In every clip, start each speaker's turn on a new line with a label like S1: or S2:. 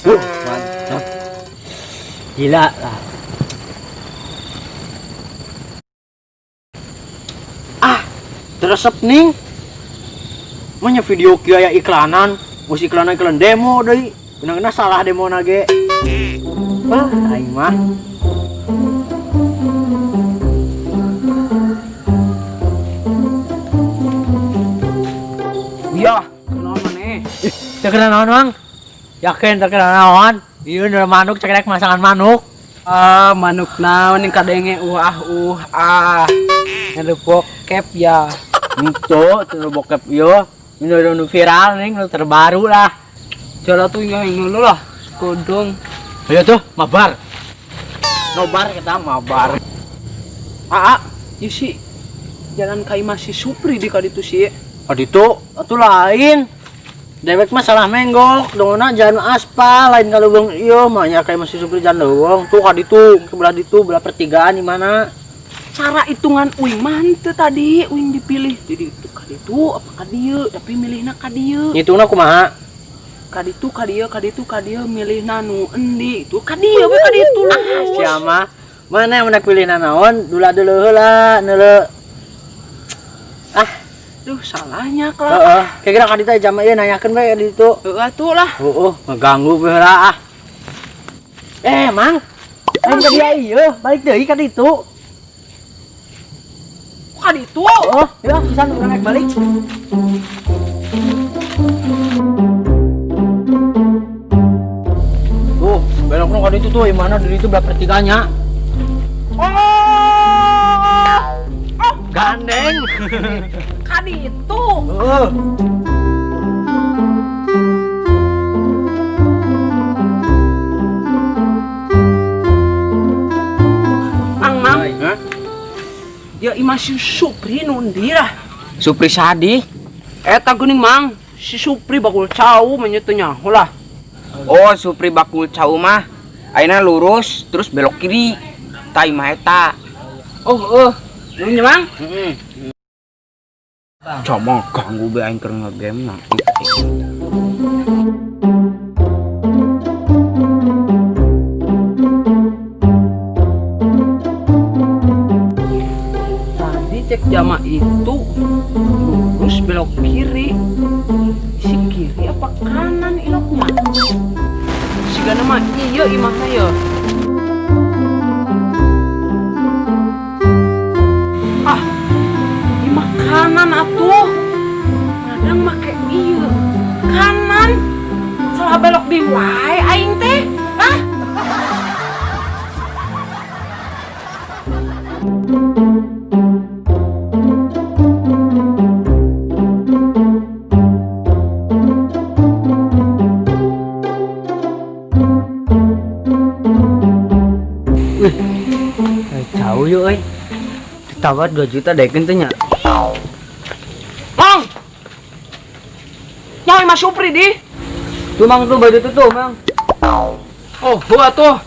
S1: Mantap. Gila lah. Ah, teresep ning. Manya video kieu aya iklanan, geus iklanan iklan demo deui. Bener-bener salah demo nage. Wah, aing mah.
S2: Iya, kenal maneh?
S1: Ih, teu kena naon, Mang? Yakin teu kena naon? Ieu nu manuk cekrek masangan manuk.
S2: Ah, manuk naon yang kadenge ah ah. Ngadu bokep ya.
S1: Itu, teu bokep ieu. Ini udah nu viral nih, nu terbaru lah.
S2: Jalan tuh yang dulu lah, kodong.
S1: Ayo tuh, mabar. Nobar kita mabar.
S2: Ah, ah, ieu si jalan kai masih Supri di kaditu sih.
S1: Kaditu, atuh lain. Dewek mah salah menggok, dongona jalan aspal, lain kalau bang iyo, mah nya kayak masih Supri jalan leuweung. Tuh kaditu, ke belah ditu, belah pertigaan di mana?
S2: Cara hitungan uing mah henteu tadi, uing dipilih. Jadi itu kaditu apa kadieu, tapi milihna kadieu.
S1: Ngitungna kumaha?
S2: Kaditu kadieu, kaditu kadieu, milihna nu endi? Itu kadieu we kaditu lurus.
S1: Siapa? Mana yang menak pilih naon? Dula dulu heula, neuleu. Ah,
S2: Duh, salahnya lah.
S1: Heeh. Kira-kira kaditu jam ieu nanyakeun we di ditu.
S2: Heeh atuh lah.
S1: Heeh, ngeganggu we heula ah. Mang. Aing ka dia ieu, balik deui ka ditu.
S2: Kaditu.
S1: Oh, ya, pisan urang naik balik. Tuh, belokna ka ditu tuh, mana di ditu belah pertiganya.
S2: Oh. Oh,
S1: gandeng.
S2: Kaditu.
S1: Heeh.
S2: Mang, mang.
S1: Hah?
S2: Ya imah si Supri nu endi lah.
S3: Supri Sadi.
S2: Eta geuning mang, si Supri bakul cau mah nya teu nyaho lah.
S3: Oh, Supri bakul cau mah ayeuna lurus terus belok kiri. Tah imah eta.
S2: Oh, heeh. Nuhun nya, Mang.
S3: Heeh. Cuma ganggu be aing keur ngegame mah.
S2: Tadi cek jama itu lurus belok kiri. Si kiri apa kanan iloknya? Sigana mah iya imahna ya. Ah, imah kanan atuh. Kadang make iya kanan. Salah belok di wae aing teh. Hah?
S1: Wih, jauh yuk, euy. Ditawar 2 juta dekeun teh nya.
S2: Mang. Nyawa Mas Supri di.
S1: Tuh Mang tuh baju tuh Mang.
S2: Oh, gua tuh.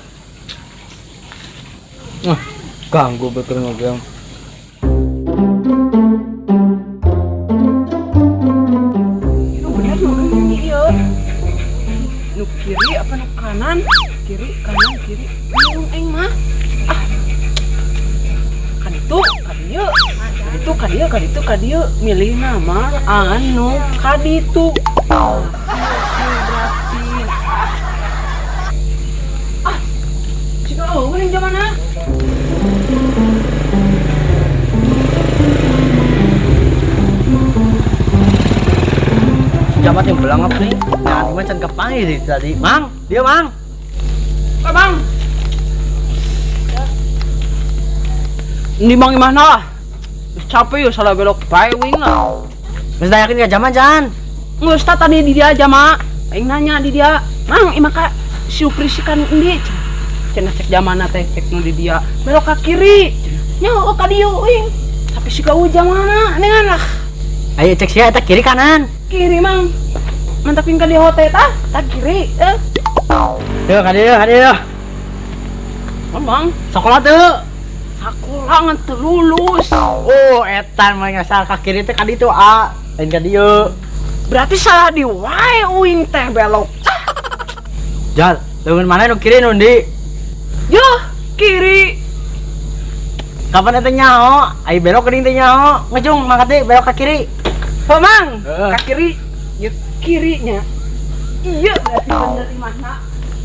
S1: Wah, ganggu betul ngegame.
S2: Itu bener nu endi ieu? Nu kiri apa nu kanan? Kiri, kanan, kiri. Bingung aing mah. Ah. Kaditu, kadieu. Kaditu, kadieu, kaditu, kadieu. Milih nama anu kaditu. Ah, berarti. Ah. Siga eueuh ning jamana.
S1: Jamat yang belangap nih. Jangan gimana can kepanggil sih tadi. Mang, dia Mang.
S2: Eh, Bang. Ini Bang gimana lah? Capek ya salah belok bae wing lah.
S1: Geus dayakeun ka jaman jan.
S2: Geus tah tadi di dia aja, Mak. Aing nanya di dia, Mang, imah ka si Supri si kan endi? Cenah cek jamana teh cek nu di dia. Belok ka kiri. Nya heueuh ka dieu wing. Tapi si kau jamana dengan lah.
S1: Ayo cek sia eta kiri kanan.
S2: Kiri, Mang. Mantapin ka di hotel tah, tah kiri.
S1: Yo ka dieu, ka dieu.
S2: Mang,
S1: Sekolah teu.
S2: Sakola ngan teu lulus.
S1: Oh, etan mah ngasal ka kiri teh ka ditu a. Lain ka dieu.
S2: Berarti salah di wae uing teh belok.
S1: Jal, leungeun mana nu kiri nu ndi?
S2: Yo, kiri.
S1: Kapan eta nyaho? Ai belok geuning teh nyaho. Ngejung mangkat deui belok ka kiri.
S2: Oh, Mang, ka kiri. Ya kirinya. Iya, berarti bener imahna.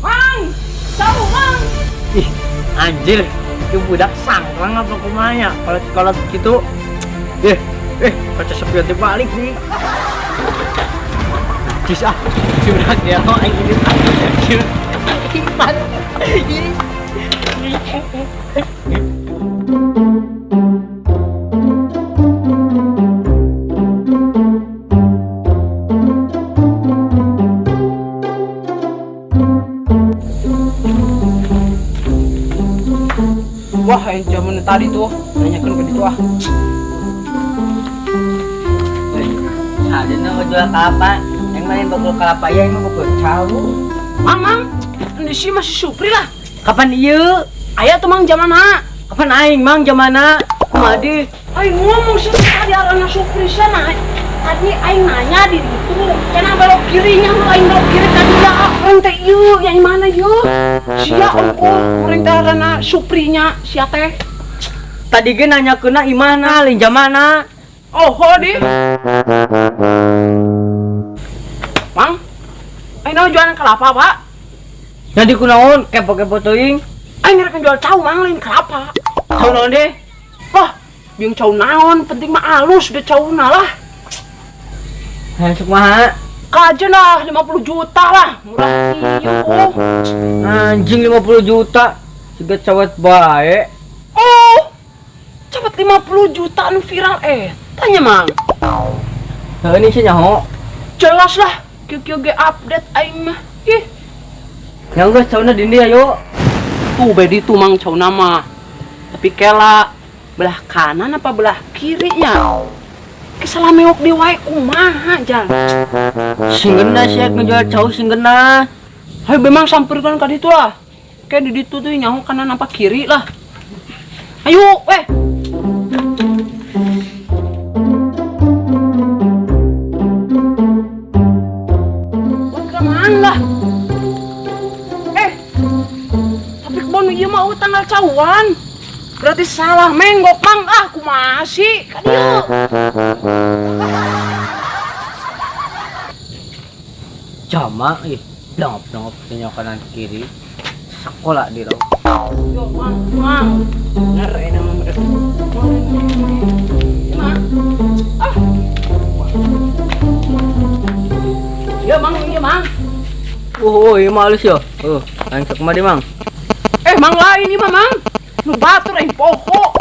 S2: Mang, tahu Mang.
S1: Ih, anjir. Itu budak sangkrang apa kumanya? Kalau gitu. Kaca spion teh balik nih. Cis ah, si budak dia oh aing ini. Anjir. Ipan.
S2: Wah, yang zaman tadi tuh nanyakan ke itu ah.
S3: Sadena mau jual kelapa, yang mana yang bakul kelapa ya, yang bakul cau.
S2: Mang, Mang, ini sih masih Supri lah.
S1: Kapan ieu?
S2: Aya tuh Mang zamana.
S1: Kapan aing Mang zamana? Kumaha di?
S2: Aing ngomong sih tadi arahna Supri sana. Tadi aing nanya di ditu, cenah belok kirinya lu aing belok kiri tadi ya urang teh ieu, yang mana ieu? Sia ongkoh, urang teh arahna Suprinya, sia teh.
S1: Tadi ge nanyakeunna imahna lain zamana.
S2: Oh, ho di. Mang, aing naon jualan kelapa, Pak?
S1: Jadi kunaon kepo-kepo teuing?
S2: Aing rek jual cau, Mang, lain kelapa.
S1: Cau naon deh?
S2: Wah, jeung cau naon, penting mah alus deh cauna lah.
S1: Hayang sok maha?
S2: Kajen lah 50 juta lah, murah ieu.
S1: Anjing 50 juta. Siga cawet bae.
S2: Oh. Cawet 50 juta anu viral tanya Mang.
S1: Heuh ini sih nyaho.
S2: Jelas lah, kieu-kieu ge update aing mah. Ih.
S1: Ya geus cauna dindi ayo.
S2: Tuh bedi tuh Mang cauna mah. Tapi kela belah kanan apa belah kirinya? Kesalah mewok di wae kumaha jang.
S1: Singgeuna sia ngejual cau singgeuna.
S2: Hayu memang sampurkeun ka ditu lah. Kayak di ditu tuh nyaho kanan apa kiri lah. Ayo, weh. Wah, kemana lah? Tapi kebon ieu mah eueuh tanggal cauan. Berarti salah menggok Mang. Ah, kumaha sih? Ka dieu.
S1: Jama ih, blong-blong tanya kanan kiri. Sekolah di lo.
S2: Yo, Mang, Mang. Bener ini mah bener. Mang. Ah. Ya, Mang, iya, Mang.
S1: Oh, iya mah halus ya. Oh, lain sok kumaha di, Mang?
S2: Mang lain ieu mah, Mang. Nu batur aing poho.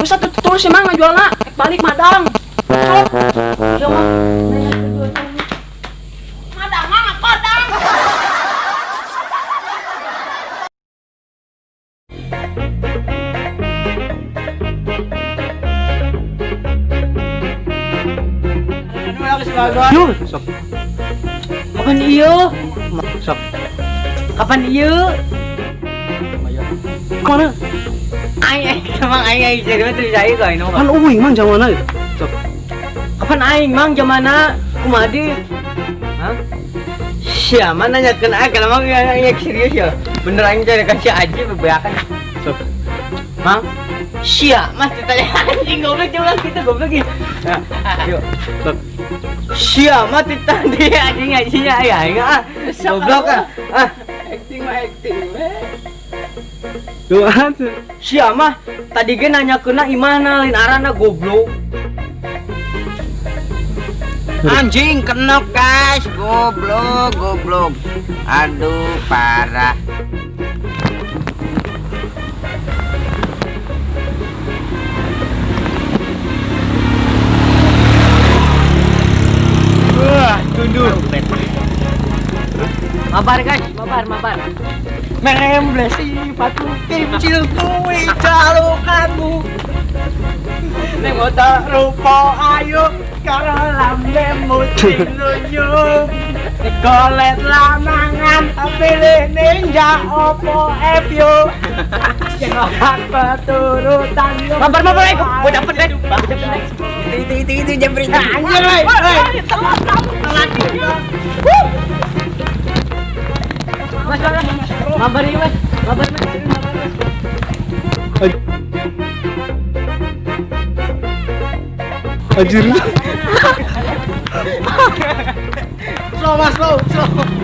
S2: Geus atuh tulis ya, Mang ngajualna. Rek balik madang. Sok. Ya, Mang. Madang, Mang, padang.
S1: Sok. Kapan ieu? Sok. Kapan ieu?
S2: Mana?
S1: Aing emang aing aing serius tuh saya kok aing.
S2: Kan euing Mang zamana itu.
S1: Sok. Kapan aing Mang zamana? Kumaha di? Hah? Sia mana nanyakeun aing kalau Mang aing serius ya. Bener aing cari kasih aja bebeakan. Sok. Mang, sia mas ditanya anjing goblok ulang kita goblok ih. Nah, yuk. Sok. Sia mah tadi anjing anjingnya ya aing ah. Goblok ah. Ah,
S2: acting mah acting we.
S1: Tuhan, sia mah tadi ge nanyakeunna imahna lain arana goblok.
S3: Anjing kenok guys, goblok, goblok. Aduh, parah.
S1: Wah, tunduh. Mabar guys, mabar, mabar. Memble sifatku kecil kuwi jalukanmu. Ning otak rupa ayu karo lambemu sing lunyu. Golet lanangan pilih ninja opo F yo. Sing ora keturutan yo. Mabar mabar iku bocah pendek.
S3: Itu jam berita.
S1: Anjir woi. Mas, mas. Mabar ieu, Mas. Mabar, Mas. Mabar, Mas.
S4: Anjir. Slow, Mas, slow, slow.